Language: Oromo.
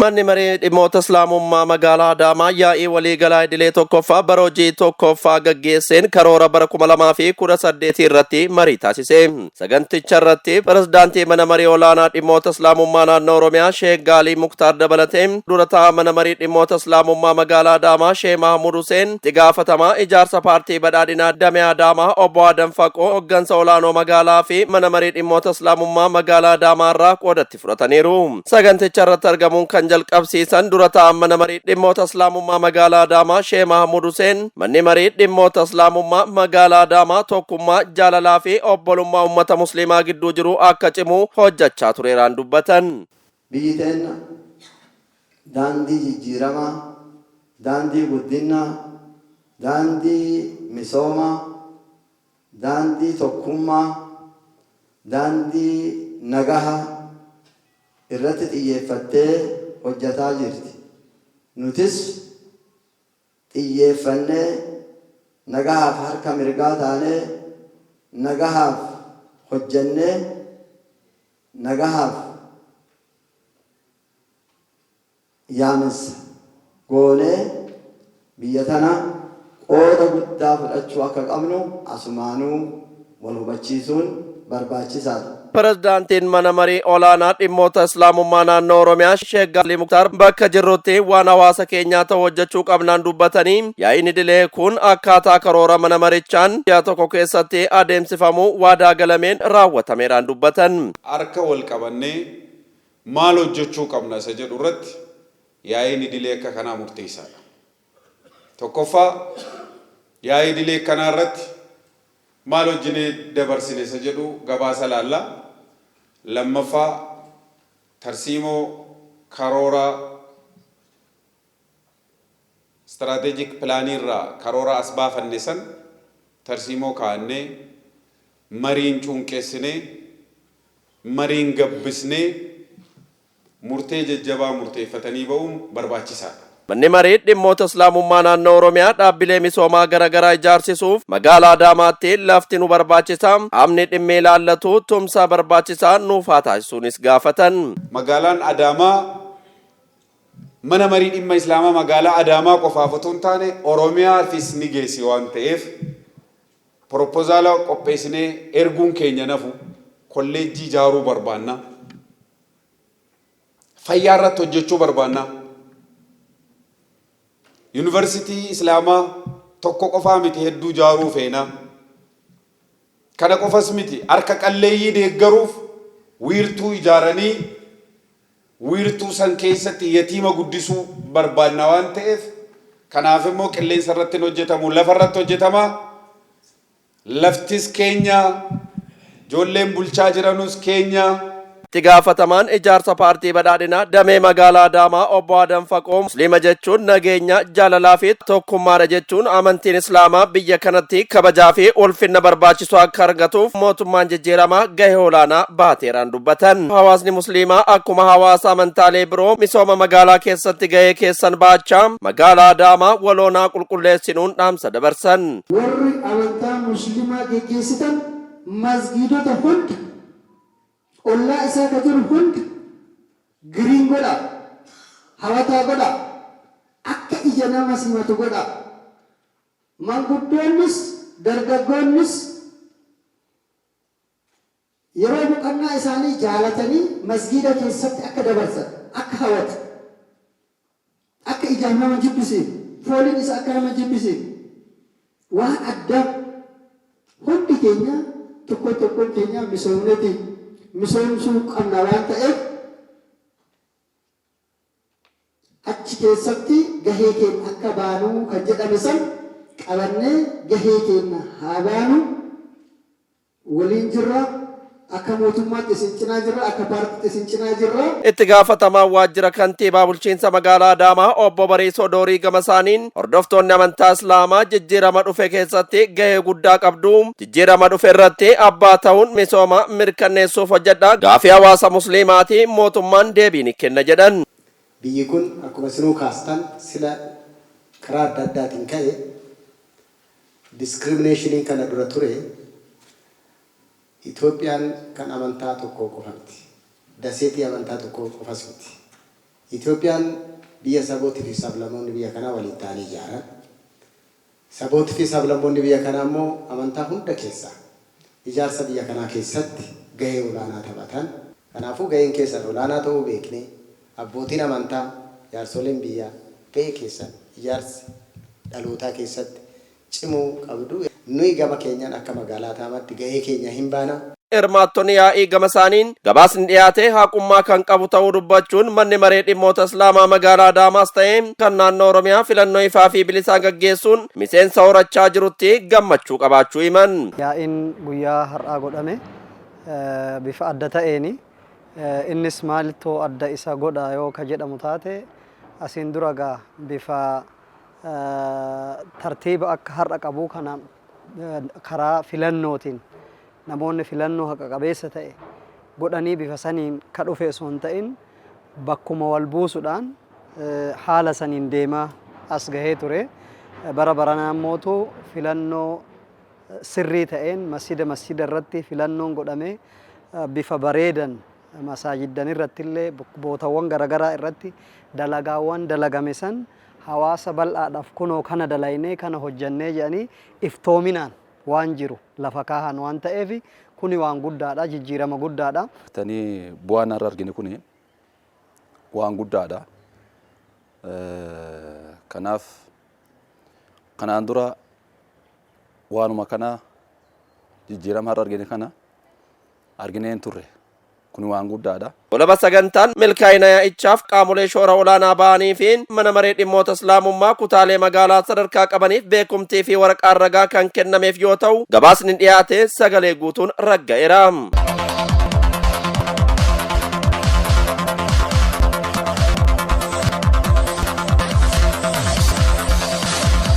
Manni Maree Dhimmoota Islaamummaa Magaalaa Adaamaa yaa'ii waliigalaa idilee tokkoffaa bara hojii tokkoffaa gaggeesseen karoora bara 2018 irratti marii taasise. Saganticha irratti Pirezidaantii Mana Marii Olaanaa Dhimmoota Islaamummaa Naannoo Oromiyaa Sheek Gaalii Muktaar dabalatee dura taa'aa Mana Marii Dhimmoota Islaamummaa Magaalaa Adaamaa Sheeh Mahamuud Huseen, Itti gaafatamaa ijaarsa Paartii Badhaadhinaa Damee Adaamaa Obbo Adam Faqoo, hoggansa olaanoo magaalaa fi Mana Marii Dhimmoota Islaamummaa Magaalaa Adaamaa irraa qooda itti fudhataniiru. Saganticha irratti argamuun kan jalqabsiisan dura taa'aan Mana Marii Dhimmoota Islaamummaa Magaalaa Adaamaa Sheeh Mahamuud Huseen, Manni Marii Dhimmoota Islaamummaa Magaalaa Adaamaa tokkummaa, jaalalaa fi obbolummaa ummata Musliimaa gidduu jiru akka cimu hojjachaa tureeraan dubbatan. Biyyi teenna daandii jijjiiramaa, daandii guddinnaa, daandii misoomaa, daandii tokkummaa, daandii nagahaa irratti xiyyeeffattee hojjataa jirti. Nutis xiyyeeffannee nagahaaf harka mirgaa taanee nagahaaf hojjannee nagahaaf yaaminsa goonee biyya tana qooda guddaa fudhachuu akka qabnu asumaanuu wal hubachiisuun barbaachisaadha. Pirezidaantiin Mana Marii Olaanaa Dhimmoota Islaamummaa Naannoo Oromiyaa Sheek Gaalii Muktaar bakka jirrutti waan hawaasa keenyaa ta'u hojjechuu qabnaan dubbatanii, yaa'iin idilee kun akkaataa karoora mana marichaan ji'a tokko keessatti adeemsifamuu waadaa galameen raawwatameeraan dubbatan. Harka wal qabannee maal hojjechuu qabna isa jedhu irratti yaa'iin idilee akka kanaa murteessaadha. Tokkoffaa yaa'ii idilee akkanaa irratti maal hojjinee dabarsine isa jedhu gabaasa laalla. Lammaffaa tarsiimoo karoora strategic plan irraa karoora as baafanne san tarsiimoo kaa'annee, mariin cuunqeessinee, mariin gabbisnee murtee jajjabaa murteeffatanii ba'uun barbaachisaadha. Manni Marii Dhimmoota Islaamummaa Naannoo Oromiyaa dhaabbilee misoomaa garagaraa ijaarsisuuf Magaalaa Adaamaatti lafti nu barbaachisa, qaamni dhimmi ilaallatu tumsa barbaachisaa nuuf haa taasisuunis gaafatan. Magaalaan Adaamaa Mana Marii Dhimma Islaamaa Magaalaa Adaamaa qofaaf otoo hin taane Oromiyaafis ni geessi waan ta'eef Poropozaala qopheessinee erguun keenya hin hafu. Kolleejjii ijaaruu barbaanna. Fayyaa irratti hojjechuu barbaanna. Yuunivarsiitii Islaamaa tokko qofaa miti hedduu ijaaruu feena. Kana qofas miti harka qalleeyyii deeggaruuf wiirtuu ijaaranii wiirtuu san keessatti yatiima guddisuu barbaanna waan ta'eef kanaaf immoo qilleensa irratti hin hojjetamu lafa irratti hojjetama. Laftis keenya, ijoolleen bulchaa jiranus keenya. Itti gaafatamaan ijaarsa paartii badhaadhinaa damee magaalaa Adaamaa obbo Adam Faqoo Musliima jechuun nageenya, jaalalaa fi tokkummaadha jechuun amantiin Islaamaa biyya kanatti kabajaa fi ulfinna barbaachisu akka argatuuf mootummaan jijjiiramaa gahee olaanaa bahateeraan dubbatan. Hawaasni Musliimaa akkuma hawaasa amantaalee biroo misooma magaalaa keessatti gahee keessan bahachaa magaalaa Adaamaa waloon haa qulqulleessinuun dhaamsa dabarsan. Warri amantaa Muslimaa geggeessitan masgiidota hunda, ollaa isaa ka jiru hunda green godhaa, hawataa godhaa, akka ija nama simatu godhaa. Manguddoonnis dargaggoonnis Yeroo boqannaa isaanii jaalatanii masgiida keessatti akka dabarsan, akka hawatu, akka ijaan nama hin jibbisiifne, fooliin isaa akka nama hin jibbisiifne, waan addaa hundi keenya tokkoon tokkoon keenya misoomneeti misoomsuu qabna waan ta'eef achi keessatti gahee keenya akka baanuu kan jedhame san qabannee gahee keenya haa baanu. Waliin jirra. Akka mootummaatti isin cinaa jirra. Akka paartiitti isin cinaa jirra. Itti gaafatamaan waajjira kantiibaa bulchiinsa magaalaa Adaamaa obbo Bariisoo Doorii gamasaaniin hordoftoonni amantaa Islaamaa jijjiirama dhufe keessatti gahee guddaa qabdu. Jijjiirama dhufe irratti abbaa ta'uun misooma mirkanneessuuf hojjedha. Gaafii hawaasa musliimaati mootummaan deebii ni kenna jedhan. Biyyi kun akkuma isinuu kaastan sila karaa adda addaatiin ka'e Discriminationiin kana dura ture Itoophiyaan kan amantaa tokkoo qofa miti. Daseetii amantaa tokkoo qofas miti. Itoophiyaan biyya sabootii fi sablammoonni biyya kanaa waliin ta'anii ijaaran. Sabootii fi sablammoonni biyya kanaa immoo amantaa hunda keessaa ijaarsa biyya kanaa keessatti gahee olaanaa taphatan. Kanaafuu gaheen keessan olaanaa ta'uu beeknee abbootiin amantaa, jaarsoleen biyyaa gahee keessan ijaarsa dhalootaa keessatti cimuu qabdu. Nuyi gama keenyaan akka magaalaa Adaamaatti gahee keenya hin baana. Hirmaattonni yaa'ii gama isaaniin gabaasni dhiyaate haqummaa kan qabu ta'uu dubbachuun, manni maree dhimmoota Islaamaa magaalaa Adaamaas ta'e kan naannoo Oromiyaa filannoo ifaa fi bilisaan gaggeessuun miseensa horachaa jirutti gammachuu qabaachuu himan. Yaa'iin guyyaa har'aa godhame bifa adda ta'eeni. Innis maalitoo adda isa godha yoo ka jedhamu taate, asiin dura gaa bifa tartiiba akka har'a qabu kana karaa filannootiin namoonni filannoo haqa qabeessa ta'e godhanii bifa saniin ka dhufe osoo hin ta'in, bakkuma wal buusuudhaan haala saniin deemaa as gahee ture. Bara baranaa mootu filannoo sirrii ta'een masjida masjida irratti filannoon godhamee, bifa bareedan masaajiddan irratti illee bootawwan garaagaraa irratti dalagaawwan dalagame san hawaasa bal'aadhaaf kunoo kana dalaynee, kana hojjannee jedhanii iftoominaan waan jiru lafa kaahan waan ta'eef, kuni waan guddaadha, jijjiirama guddaadha. Tanii bu'aan har'a argine kuni waan guddaadha. Kanaaf kanaan dura waanuma kana jijjiirama har'a argine kana arginee hin turre. Kun waan guddaadha. Golaba sagantaan milkaa'ina yaa'ichaaf qaamolee shoora olaanaa ba'anii fi mana maree dhimmoota Islaamummaa kutaalee magaalaa sadarkaa qabaniif beekumtii fi waraqaan ragaa kan kennameef yoo ta'u, gabaasni dhiyaate sagalee guutuun ragga'eera.